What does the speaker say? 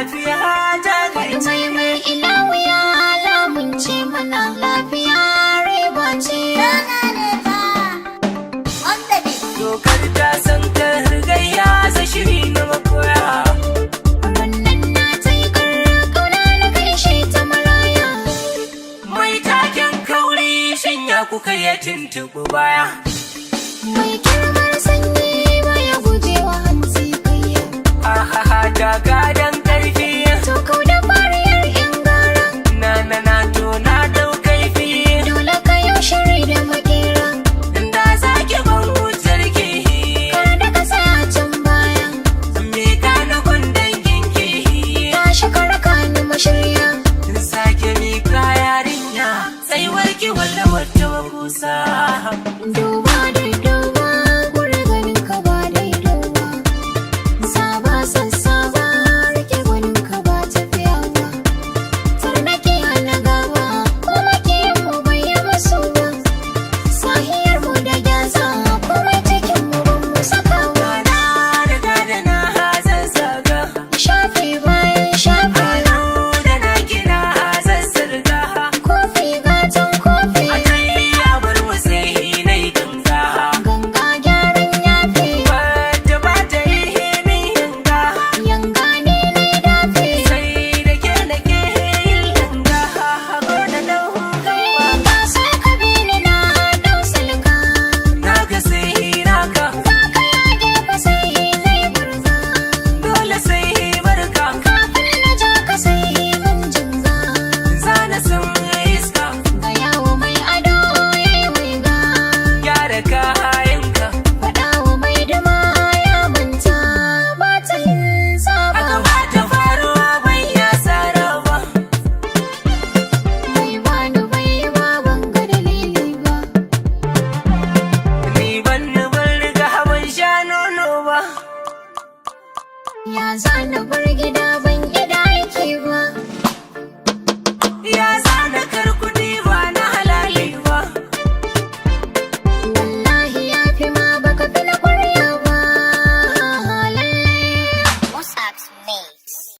Lafiya jari ce. Mai mai ilawu ya lamunce mana, lafiya riba ce. Dokar ta san gayya sa shiri na makoya. Wannan na ta yi karra kauna na gaishe ta maraya. Mai taken kauri shanya kuka ya tuntuɓi baya. Mai kirmar sanyi baya gujewa hantsi kayya. Ahaha, daga dan